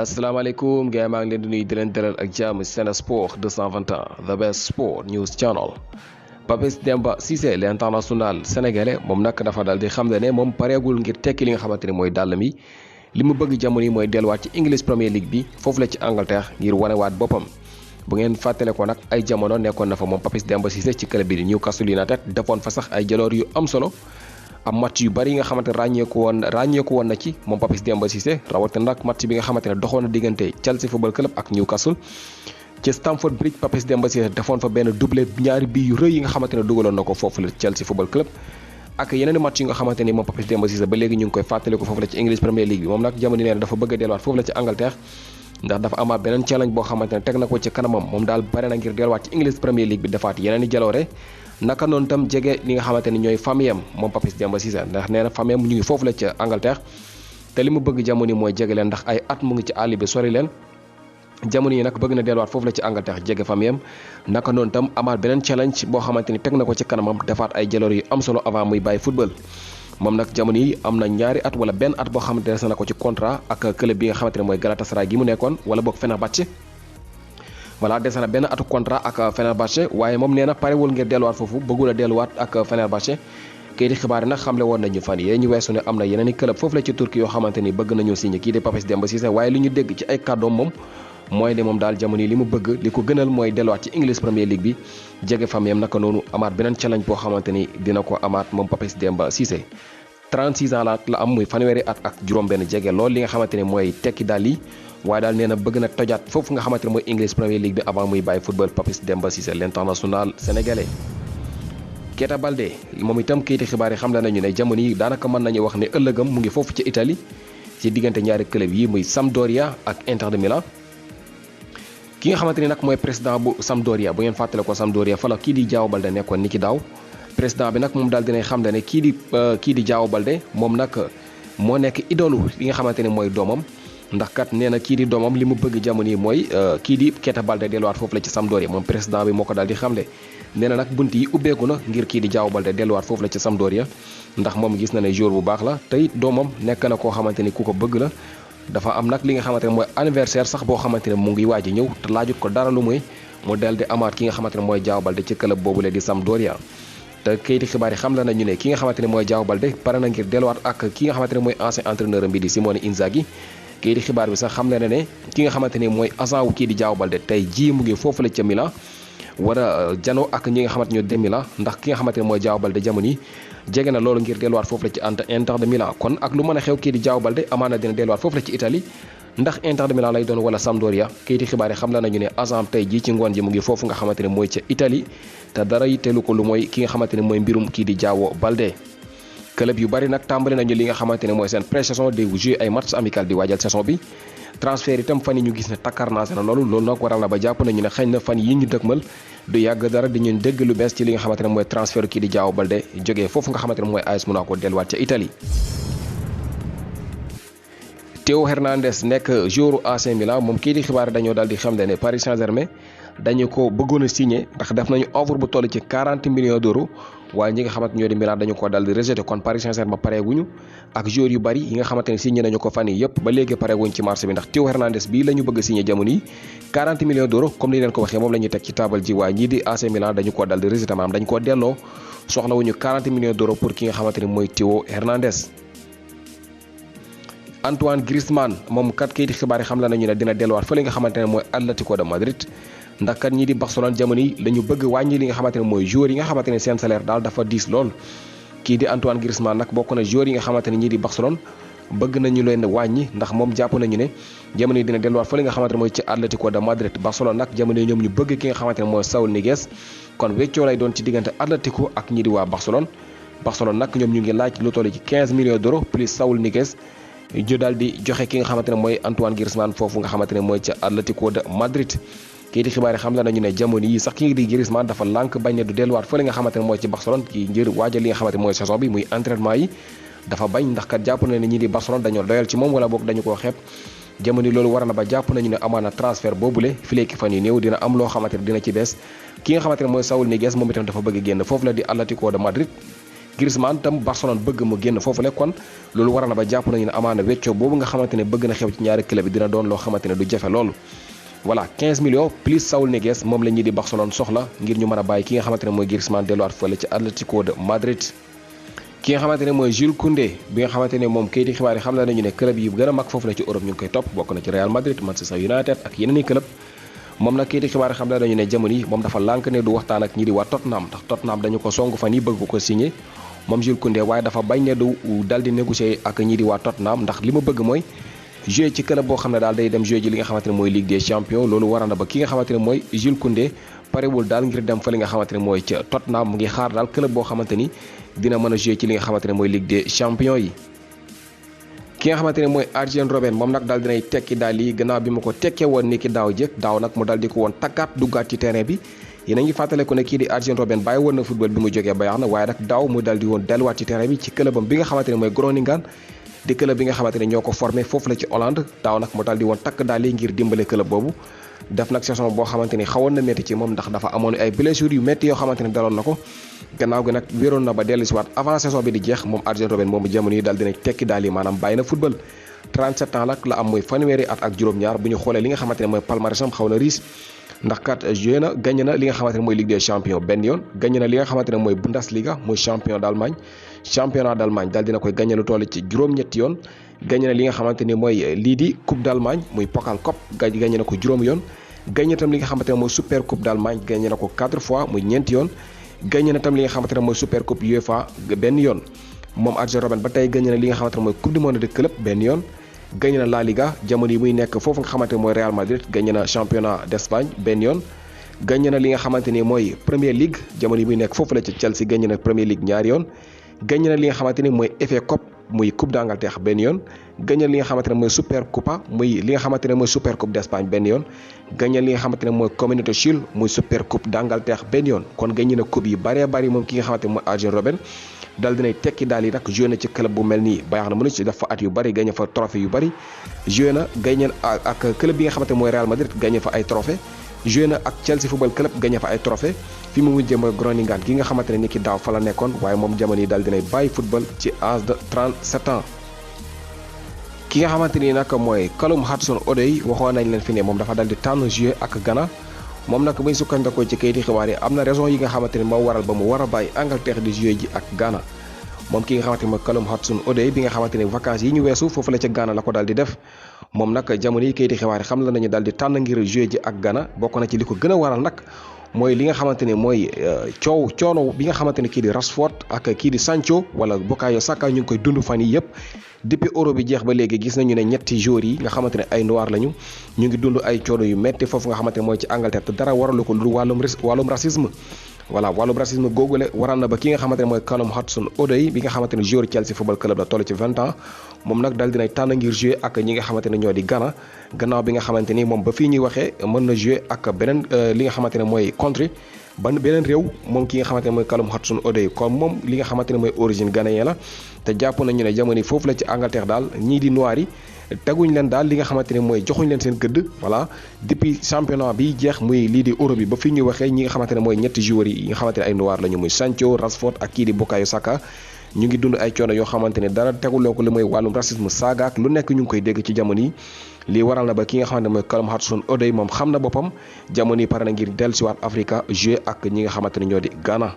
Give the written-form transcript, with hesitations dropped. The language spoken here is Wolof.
asalaamaaleykum gars maa ngi leen di nuyu di leen dalal ak jàmm Sen Sport 221 the best sport news channel. Papis Demba Cissé l'international sénégalais moom nag dafa dal di xam ne moom pareegul ngir tekki li nga xamante ni mooy dàll mi li mu bëgg jamono yi mooy delluwaat ci English Premier League bi foofu la ci Angleterre ngir wanewaat boppam. bu ngeen fàttale ko nag ay jamono nekkoon na fa moom Papis Demba Cissé ci club bi di Newcastle United defoon fa sax ay jaloor yu am solo. am match yu bari yi nga xamante ne ràññeeku woon na ci moom Papis Demba Cissé rawatina nag match bi nga xamante ne doxoon na diggante Chelsea Football Club ak Newcastle ci Stamford Bridge Papis Demba Cissé defoon fa benn doublé ñaari bii yu rëy yi nga xamante ne dugaloon na ko foofu la Chelsea Football Club ak yeneen match yi nga xamante ni moom Papis Demba Cissé ba léegi ñu ngi koy fàttali ko foofu la ci English Premier League bi moom nag jamono nee na dafa bëgg a delluwaat foofu la ci Angleterre ndax dafa amaat beneen challenge boo xamante ne teg na ko ci kanamam moom daal bare na ngir delluwaat ci English Premier League bi defaat yeneen i jaloore naka noonu tam jege li nga xamante ni ñooy famiyam moom Papis Demba Cissé ndax nee na famiyam ñu ngi foofu la ca Angleterre te li mu bëgg jamono yi mooy jege leen ndax ay at mu ngi ci àll bi sori leen jamono yi nag bëgg na delluwaat foofu la ci Angleterre jege famiyam naka noonu tam amaat beneen challenge boo xamante ni teg na ko ci kanamam defaat ay jaloor yu am solo avant muy bàyyi football moom nag jamono yi am na ñaari at wala benn at boo xamante ne des na ko ci contrat ak club bi nga xamante ne mooy Galatasaray gi mu nekkoon wala boog Fenerbahçe voilà des na benn atu contrat ak Fenerbahçe waaye moom nee na parewul ngir delluwaat foofu bëggul a delluwaat ak Fenerbahçe kii di xibaar yi nag xamle woon nañu fan yee ñu weesu ne am na yeneen i club foofu la ci Turquie yoo xamante ni bëgg nañu signé kii di Papis Demba Cissé waaye li ñu dégg ci ay kàddoom moom mooy ne moom daal jamono yi li mu bëgg li ko gënal mooy delluwaat ci English Premier League bi jege famiyam naka noonu amaat beneen challenge boo xamante ni dina ko amaat moom Papis Demba Cissé 36 ans la am muy fanweeri at ak juróom-benn jege lool li nga xamante ne mooy tekki daal yi waaye daal nee na bëgg na tojaat foofu nga xamante ne mooy English Premier League bi avant muy bàyyi football Papis Demba Cissé l'international sénégalais. Keita Baldé moom itam kayiti xibaar yi xam nañu ne jamono yi daanaka mën nañu wax ne ëllëgam mu ngi foofu ci Italie ci diggante ñaari club yi muy Sampdoria ak Inter de Milan. ki nga xamante ni nag mooy président bu Sampdoria bu ngeen fàttale ko Sampdoria fa la kii di Diao Baldé nekkoon ni ki daaw. président bi nag moom daal dinay xam ne kii di Diao Baldé moom nag moo nekk idolu li nga xamante ne mooy doomam ndax kat nee na kii di doomam li mu bëgg jamono yi mooy kii di Keita Baldé delluwaat foofu la ci Sampdoria moom président bi moo ko daal di xamle nee na nag bunt yi ubbeeku na ngir kii di Diao Baldé delluwaat foofu la ci Sampdoria ndax moom gis na ne joueur bu baax la te it doomam nekk na koo xamante ni ku ko bëgg la dafa am nag li nga xamante ne mooy anniversaire sax boo xamante ne mu ngi waaj a ñëw te laajut ko dara lu muy mu del di amaat ki nga xamante ne mooy Diao Baldé ci club boobule di Sampdoria te kayiti xibaar yi xam la nañu ne ki nga xamante ne mooy Diao Baldé pare na ngir delluwaat ak ki nga xamante ne mooy ancien entraîneur bi di Simone Inzaghi kayiti xibaar bi sax xam la ne ki nga xamante ne mooy agent wu kii di Diao Baldé tey jii mu ngi foofu la ca Milan war a janoo ak ñi nga xamante ñoo dem Milan ndax ki nga xamante ne mooy Diao Baldé jamono yi jege na loolu ngir delluwaat foofu la ci Inter de Milan kon ak lu mën a xew kii di Diao Baldé amaana dina delluwaat foofu la ci Italie ndax Inter de Milan lay doon wala Sampdoria kayiti xibaar yi xam la nañu ne agent tey jii ci ngoon ji mu ngi foofu nga xamante ne mooy ca Italie te dara yitteelu ko lu mooy ki nga xamante ne mooy mbirum kii di Diao Baldé club yu bari nag tàmbali nañu li nga xamante ne mooy seen pré-saison di jouer ay match amical di waajal saison bi transfert itam fan yi ñu gis ne takkarnaase na loolu nag waral na ba jàpp nañu ne xëy na fan yi ñu dëkkmal du yàgg dara di ñu dégg lu bees ci li nga xamante ne mooy transfert kii di Diao Baldé jógee foofu nga xamante ne mooy AS Monaco delluwaat ca Italie. Théo Hernandez nekk joueur AC Milan moom kii di xibaar dañoo daal di xam ne Paris Saint-Germain dañu ko bëggoon a signé ndax def nañu offre bu toll ci 40 millions d'euros waaye ñi nga xamante ñoo di Milan dañu ko daal di rejeté kon Paris Saint-Germain pareeguñu ak joueur yu bari yi nga xamante ne signé nañu ko fan yi yëpp ba léegi pareeguñ ci marché bi ndax Théo Hernandez bii la ñu bëgg a signé jamono yi 40 millions d'euros comme ni leen ko waxee moom la ñuy teg ci taabal ji waaye ñii di AC Milan dañu ko daal di rejeté maanaam dañu ko delloo soxlawuñu 40 millions d'euros pour ki nga xamante ne mooy Théo Hernandez. Antoine Griezmann moom kat kayiti xibaar yi xam la nañu ne dina delluwaat fa li nga xamante ne mooy Atlético de Madrid ndax kat ñii di Barcelone jamono yi la ñu bëgg wàññi li nga xamante ne mooy joueur yi nga xamante ne seen salaire daal dafa diis lool kii di Antoine Griezmann nag bokk na joueur yi nga xamante ne ñii di Barcelone bëgg nañu leen wàññi ndax moom jàpp nañu ne jamono yi dina delluwaat fa li nga xamante ne mooy ci Atlético de Madrid Barcelone nag jamono yi ñoom ñu bëgg ki nga xamante ne mooy Saúl Ñíguez kon weccoo lay doon ci diggante Atlético ak ñii di waa Barcelone nag ñoom ñu ngi laaj lu toll ci 15 millions d'euros plus Saúl Ñíguez ñu daal di joxe ki nga xamante ne mooy Antoine Griezmann foofu nga xamante ne mooy ca Atlético de Madrid kii di xibaar yi xam la nañu ne jamono yi sax kii di Griezmann dafa lànk bañ ne du delluwaat fa li nga xamante ne mooy ci Barcelone kii ngir waajal li nga xamante ne mooy saison bi muy entraînement yi dafa bañ ndax kat jàpp na ne ñii di Barcelone dañoo doyal ci moom wala boog dañu koo xeeb jamono loolu war na ba jàpp nañu ne amaana transfert boobule fi léegi fan yu néew dina am loo xamante ne dina ci bees ki nga xamante ne mooy Saúl Ñíguez moom itam dafa bëgg génn foofu la di Atlético de Madrid. Griezmann tam Barcelone bëgg mu génn foofule kon loolu war na ba jàpp nañu ne amaana weccoo boobu nga xamante ne bëgg na xew ci ñaari club bi dina doon loo xamante ne du jafe loolu. voilà 15 millions plus Saúl Ñíguez moom la ñuy di Barcelone soxla ngir ñu mën a bàyyi ki nga xamante ne mooy Griezmann delluwaat fële ci Atlético de Madrid. ki nga xamante ne mooy Jules Koundé bi nga xamante ne moom kayiti xibaar yi xam nañu ne club yi gën a mag foofu la ci Europe ñu ngi koy topp bokk na ci Real Madrid Manchester United ak yeneen i club moom nag kayiti xibaar yi xam nañu ne jamono yi moom dafa lànk ne du waxtaan ak ñi di waa Tottenham ndax Tottenham dañu ko song fan yi bëgg ko signé moom Jules Koundé waaye dafa bañ ne du dal di négocier ak ñi di waa Tottenham ndax li ma bëgg mooy jouer ci club boo xam ne daal day dem jouer ji li nga xamante ne mooy Ligue des Champions loolu waral na ba ki nga xamante ne mooy Jules Koundé parewul daal ngir dem fa li nga xamante ne mooy ca Tottenham mu ngi xaar daal club boo xamante ni dina mën a jouer ci li nga xamante ne mooy Ligue des Champions yi. ki nga xamante ne mooy Arjen Robben moom nag daal dinay tekki daal yi gannaaw bi ma ko tekkee woon ni ki daaw jëkk daaw nag mu daal di ko woon takkaat duggaat ci terrain bi yéen a ngi fàttaleku ne kii di Arjen Robben bàyyi woon na football bi mu jógee Bayern waaye nag daaw mu daal di woon delluwaat ci terrain bi ci clubam bi nga xamante ne mooy Groningen di club bi nga xamante ne ñoo ko formé foofu la ci Hollande daaw nag mu daal di woon takk daal yi ngir dimbale club boobu def nag saison boo xamante ni xawoon na métti ci moom ndax dafa amoon ay blessures yu métti yoo xamante ne daloon na ko gannaaw gi nag wéroon na ba dellu si waat avant saison bi di jeex moom Arjen Robben moomu jamono yi daal dina tekki daal yi maanaam bàyyi na football 37 ans nag la am muy fanweeri at ak juróom-ñaar bu ñu xoolee li nga xamante ne mooy palmarèsam xaw na riis ndax kat joué na gagné na li nga xamante ne mooy Ligue des Champions benn yoon gagné na li nga xamante ne mooy Bundesliga muy championnat d'Allemagne daal dina koy gagné lu toll ci juróom-ñetti yoon gagné na li nga xamante ni mooy lii di Coupe d'Allemagne muy Pokal Cup gagné na ko juróom yoon gagné tam li nga xamante ne mooy Super Coupe d'Allemagne gagné na ko 4 fois muy ñeenti yoon gagné na tam li nga xamante ne mooy Super Coupe UEFA benn yoon moom Arjen Robben ba tey gagné na li nga xamante ne mooy Coupe du monde de club benn yoon gagné na La Liga jamono yi muy nekk foofu nga xamante ne mooy Real Madrid gagné na championnat d'Espagne benn yoon gagné na li nga xamante ni mooy Premier League jamono yi muy nekk foofu la ci Chelsea gagné na Premier League ñaari yoon gagné na li nga xamante ni mooy FA Cup muy Coupe d'Angleterre benn yoon gagné li nga xamante ne mooy Super Copa muy li nga xamante ne mooy Super Coupe d'Espagne benn yoon gagné li nga xamante ne mooy Community Shield muy Super Coupe d'Angleterre benn yoon kon gagné na coupe yi bëree bëri moom ki nga xamante ne mooy Arjen Robben dal dinay tekki daal yi nag joué na ci club bu mel nii Bayern Munich def fa at yu bëri gagné fa trophée yu bëri joué na gagné ak club bi nga xamante ne mooy Real Madrid gagné fa ay trophée joué na ak Chelsea Football Club gagné fa ay trophée fi mu mujjee mooy Groningen gi nga xamante ne ni ki daaw fa la nekkoon waaye moom jamono yi daal dinay bàyyi football ci âge de 37 ans. ki nga xamante ni nag mooy Callum Hudson-Odoi waxoon nañ leen fi ne moom dafa dal di tànn jouer ak Ghana moom nag buñ sukkandikoo ci kayiti xibaar yi am na raison yi nga xamante ni moo waral ba mu war a bàyyi Angleterre di jouer ji ak Ghana moom ki nga xamante ni mooy Callum Hudson-Odoi bi nga xamante ni vacances yi ñu weesu foofu la ca Ghana la ko daal di def moom nag jamono yi kayiti xibaar yi xam la nañu daal di tànn ngir jouer ji ak Ghana bokk na ci li ko gën a waral nag mooy li nga xamante ni mooy coono bi nga xamante ni kii di Rashford ak kii di Sancho wala Bukayo Saka ñu ngi koy dund fan yi yëpp depuis euro bi jeex ba léegi gis nañu ne ñetti joueurs yi nga xamante ne ay noir lañu ñu ngi dund ay coono yu metti foofu nga xamante ne mooy ci Angleterre te dara waralu ko lu wàllum racisme voilà wàllum racisme googule waral na ba ki nga xamante ne mooy Callum Hudson-Odoi bi nga xamante ne joueur Chelsea Football Club la toll ci 20 ans moom nag daal dinay tànn ngir jouer ak ñi nga xamante ne ñoo di Ghana gannaaw bi nga xamante ni moom ba fii ñuy waxee mën na jouer ak beneen li nga xamante ne mooy country beneen réew moom ki nga xamante ne mooy Callum Hudson-Odoi kon moom li nga xamante ne mooy origine ghanéen la te jàpp nañu ne jamono foofu la ci Angleterre daal ñii di noir yi teguñ leen daal li nga xamante ne mooy joxuñ leen seen gëdd voilà depuis championnat bi jeex muy lii di euro bi ba fii ñuy waxee ñi nga xamante ne mooy ñetti joueurs yi nga xamante ne ay noir lañu muy Sancho Rashford ak kii di Bukayo Saka ñu ngi dund ay coono yoo xamante ne dara teguloo ko li mooy wàllum racisme saaga ak lu nekk ñu ngi koy dégg ci jamono yi lii waral na ba ki nga xamante ne mooy Callum Hudson-Odoi moom xam na boppam jamono yi pare na ngir dellusiwaat Afrika jouer ak ñi nga xamante ne ñoo di Ghana